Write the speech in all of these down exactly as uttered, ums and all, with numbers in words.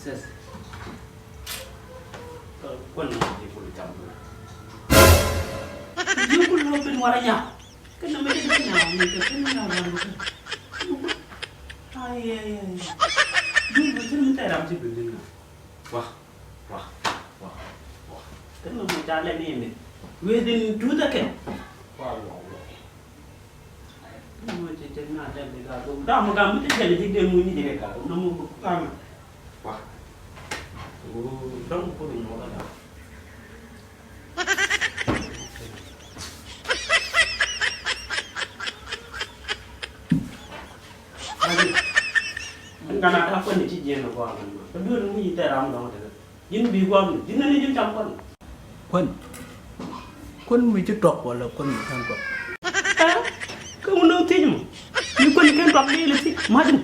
Jesus. Kuan ni di kul cam. Di kul lo pin wara nya. Kena mɛ di kul nya ni kɛ kul nya wara ni kɛ. Ay ay ay. Di kul cin mi tɛ ram ci bindin na. Wah wah wah wah. Kena mɛ ca lɛ ni ni. Within two seconds. Wah wah wah. Mɔ cɛ cɛ na dɛl di gaa dom. Daa mɔ gaa mi ti jɛl di dee mu ni jɛ gaa dom na mɔ ko kama. Wa. Dɔŋ ko dom mɔ la daa. Ɛn kana daa kɔn ni ci jiɛn ni kɔn. Ka duɔl mu yi tɛ ram dɔŋ tɛ. Ji̱n bi guam ni, ji̱n ni ji̱n cam kuan. Kuan. Kuan mi ci tuak wala kuan mi kan tuak. Kä wun dɔ̱ŋ thiec mɔ. Mi kuan kɛn tuak di li thiec ma ji̱n.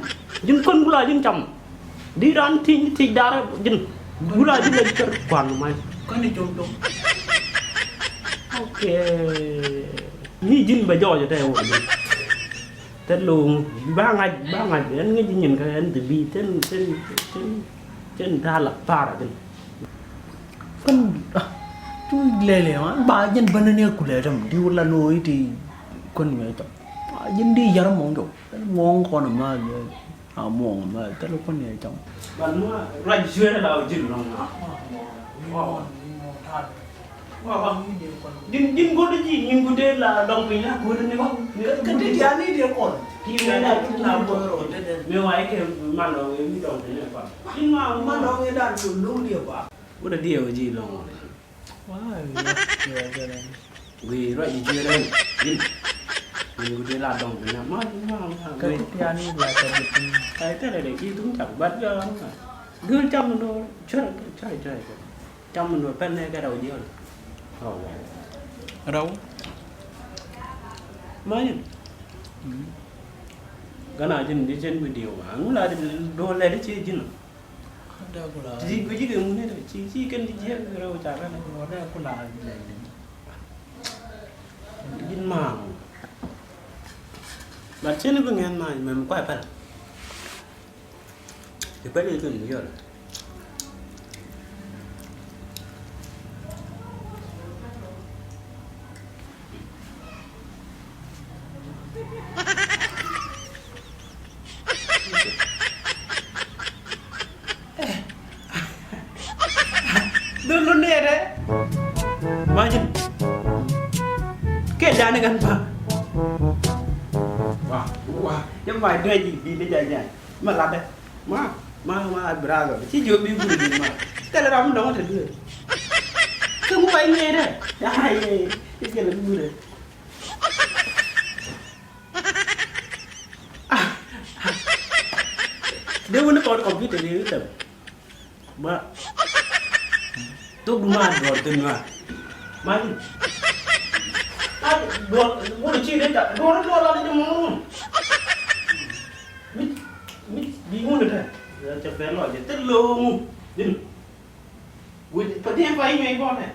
Ji̱n kuan gula ji̱n cam. Di ran thiec ni thiec dar ji̱n. Gula ji̱n la ji̱ kɛr kuan ma. Kuan ni com tom. Ok. Ni ji̱n ba jɔɔc tɛ wä ji̱n. Thil lo̱o̱ŋ ba ŋa̱c ba ŋa̱c ɛn ŋäc nyin kä ɛn dhɛ bi thil thil thil thil ta̱a̱ la thaar a thil. Kän cu lɛlɛ ma ba jɛn bänä ni kulɛ tɛm di wä la lo̱o̱ iti kän mi tɔm. Jɛn di yar mɔŋ jɔw ɛn mɔŋ kɔn ma a mɔŋ ma thil kɔn ni tɔm. Ban ma ruac zuer la ji̱n lɔŋ ma. Ji̱n ji̱n go̱o̱r ji̱ nyin ku dee la dɔŋ piny la go̱o̱r ni ba. Kä ti tiani dee kɔn. Ti mɛ la ti la go̱o̱r ɔ te den. Mɛ wa ike man dɔŋ wi dɔŋ piny la kɔn. Ji̱n ma man dɔŋ wi dan cu lung dee ba. Wut a dee ɔ ji̱ lɔŋ ɔ. Wa wi wa jɛ la. Wi ruac ji̱ ji̱ rɛn ji̱n. Nyin ku dee la dɔŋ piny la ma ma ma. Kä ti tiani la ka ji̱ piny. Ay te rɛ dee ji̱ duŋ cak bat jɔ. Gul cam ni dɔɔr cuɛ cuɛ cuɛ cuɛ. Cam ni dɔɔr pɛn nɛ kɛ rɛw jiɔl. Rɛw. Ma ji̱n. Gana ji̱n di ji̱n video ma ŋu la di dɔɔr lɛ di ci ji̱n. Ti guici kɛ ŋu ni ci ci kɛn di jiɛk rɛw ca kɛn. Ji̱n ma. But cini bi ŋɛn ma mɛ mi kuay pɛl. Ti pɛl i̱ kɛn yɔl. Dhulu nere. Imagine. Kɛ jani kan pa. Wa wa. Jɛ ma dee ji bi de jɛ jɛ. Ma la de. Ma ma ma brother. Ci jo bi guri ma. Tele ram dɔŋ te dee. Kɛ mu ba nyere. Ya ye. Ti kɛ le guri. Dee wuni kɔn computer ni wi̱i̱ thɛm. Ma thok du ma duɔr thin ma. Ma ni ma duɔr wuni ci ni ta duɔr duɔr la ni mɔ. Mi mi bi wuni ta. Ya ca fɛ lɔ jɛ thil lo mu. Din. Wuni pa dee pa yi mɛ bɔ tɛ.